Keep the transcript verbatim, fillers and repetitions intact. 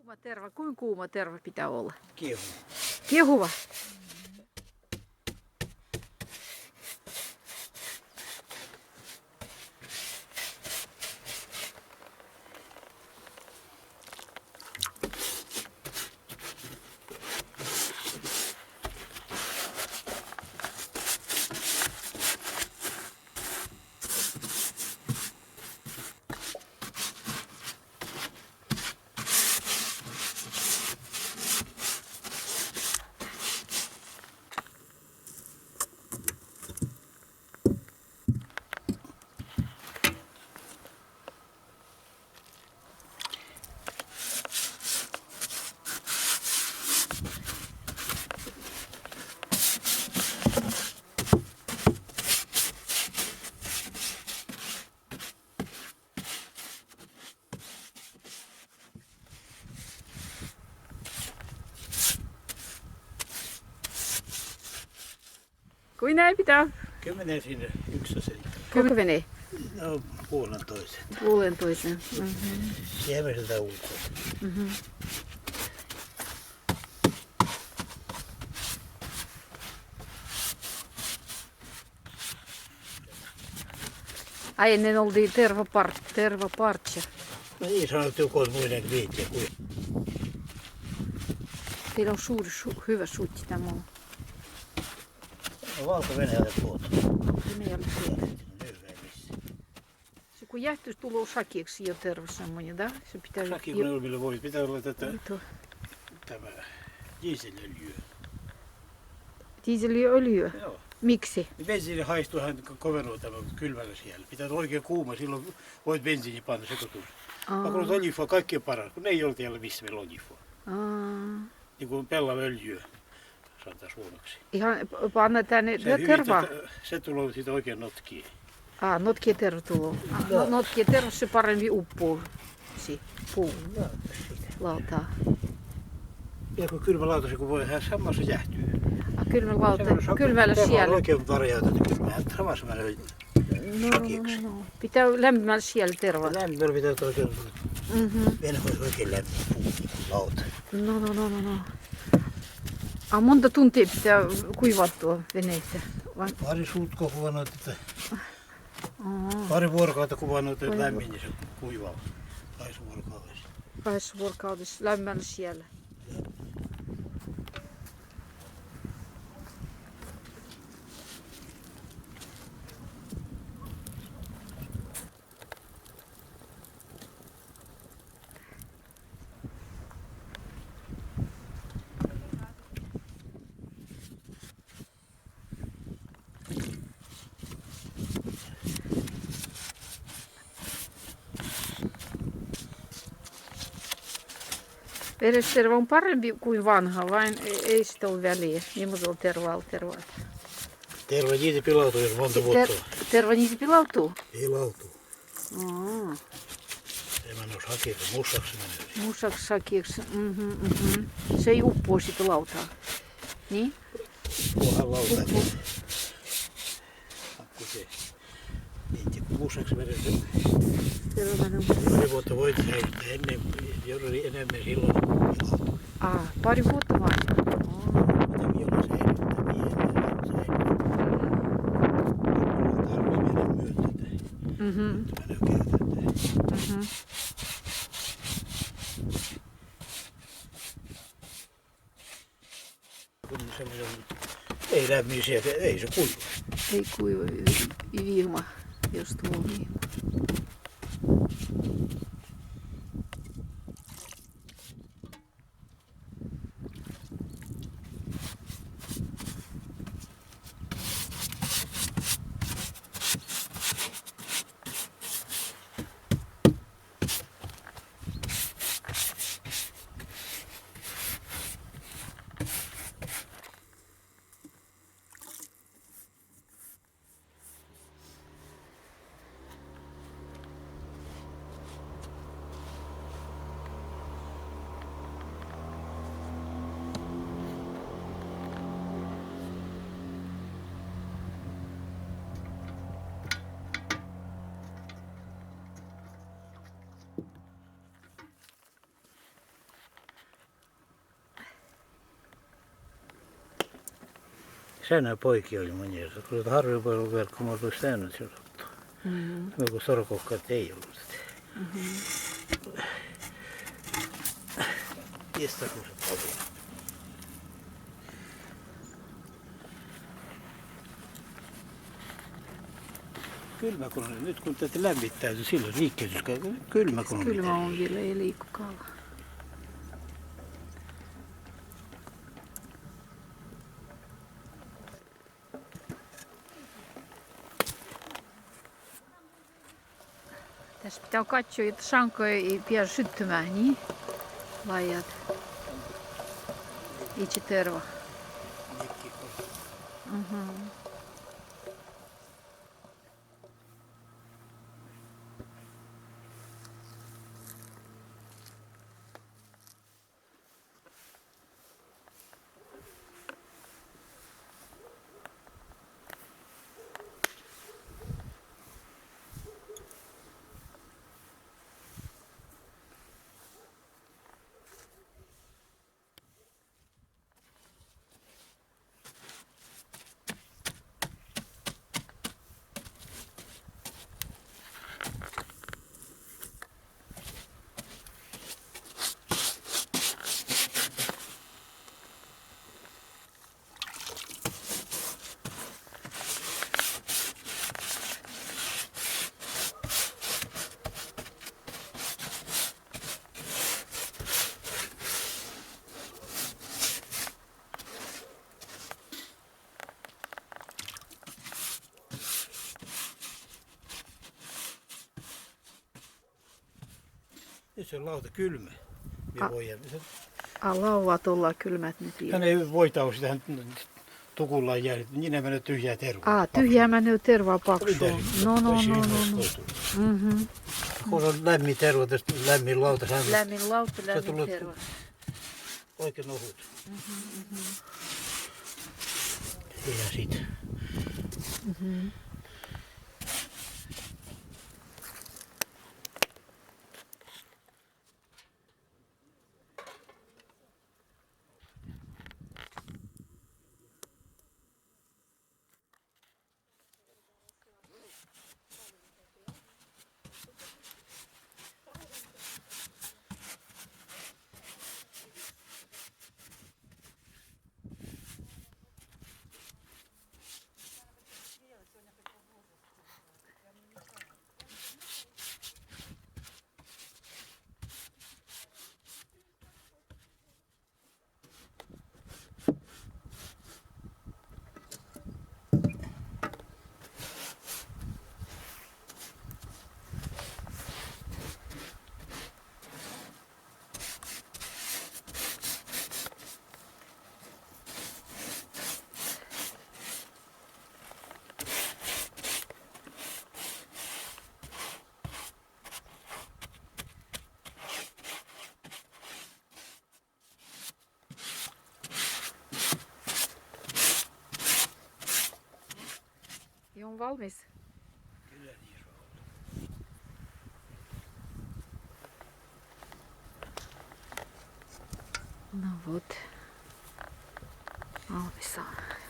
Kuuma terva, kuinka kuuma terva pitää olla? Kiehuva. Kiehuva. Kuinka pitää? Kymmentä sinne, yksi se. Kuinka vene? No, puolentoista. Puolentoista. Mhm. Siemeseltä ulkoa. Mhm. Ai, ennen oltiin tervapar-, tervapartse. No niin, sanottiin, kun muiden viittiä, kun Teillä on suuri su-, hyvä suti tämä on. No, Valko-Venäjältä tuotu. Venäjältä tuotu. Se kun jähtys tuloo šakiks jo tervas semmoinen, da? Se pitää... Šakiks jo- ne on, mille voi, pitää olla tätä, Tuo. Tämä dieselöljy. Dieselöljy? Joo. Miksi? Niin bensiini haistuu ihan ko-, kovenoo tämä kylmällä siellä. Pitää olla oikein kuuma, silloin voit bensiini panna sekoitukseen. Aa. Mä kun oli kaikkein paras, kun ei ole tiellä, missä meillä on jifo. Aa. Niin kuin pellav öljy, sanotaan suomeksi. Ihan p-, panna tänne Se terva? Hyvin, tota, se tuloo siitä oikein notkiin. Aa, notkiin terva tuloo. Aa, no, notkiin terva se paremmin uppoo. Si-, puu. Lautaa. Ja kun kylmä lauta, se kun voi ihan samassa jähtyy. Aa, kylmä lauta, kylmällä siellä. Oikein varjaa, että kylmä, samassa menee. No, no, no, no. Pitää lämpimällä siellä terva. Lämpimällä pitää oikein. Mhm. Venäjä on oikein lämmin puu, lauta. No, no, no, no, no. A monta tuntia pitää kuivattua veneessä? Vai? Pari sutkka kuvanut, että Aa. Pari vuorokautta kuvanut, että lämmin, niin se kuivaa. Kahdessa vuorokaudessa. Kahdessa vuorokaudessa lämpimällä siellä. Veres terva on parempi kuin vanha, vaan ei, ei sit ole väliä. Mimmoista terva, terva. Terva niitä pilaantuu, jos monta vuotta. Terva niitä pilaantuu? Pilaantuu. Aa. Ei mennä šakiks, mušaks menee. Mušaks šakiks, mhm, mhm. Se ei uppoo sitten lautaa. Niin? Uppoahan lautaa. Uppo. Akku se. Niin, te mušaks menee. Terva menee. Pari vuotta voi tehdä ennen, jos oli enemmän silloin. Aa, pari vuotta vai? Aa. Mitä mieltä se ei, että miehet, se ei. Tarvitse viedä myönteitä. Mhm. Mhm. Kun semmoinen ei lämmin sieltä, ei se kuiva. Ei kuiva, i-, i-, viima, jos tuo viima. Enä poiki olji mu mielas, kun harvoin voi olla verkko, ma olen säännöt sieltä. Mhm. Joku sorokokka ei ollut. Mhm. Tiesta kun se oli. Kylmä kun on, nyt kun tätä lämmittää, niin silloin liikkeet, kylmä kun on. Kylmä on vielä, ei liiku kauan. Tässä pitää katsoa, että sankoja ei pidä syttymään, niin? Lajat. Itse terva. Mhm. Nyt se on lauta kylmä. Minä A-, voidan. A, lauvat olla kylmät nyt. Hän ei voi tausi tähän tukulla jäädä. Niin menee tyhjää tervaa. Aa, tyhjää menee tervaa paksu. Mitä? No, no, no, no, no. Mhm. Kun on lämmin terva, tästä lämmin lauta, hän... Lämmin lauta, se lämmin terva. Oikein ohut. Mhm, mhm. Ja sit. Mhm. Ja on valmis. No vot. Valmis on.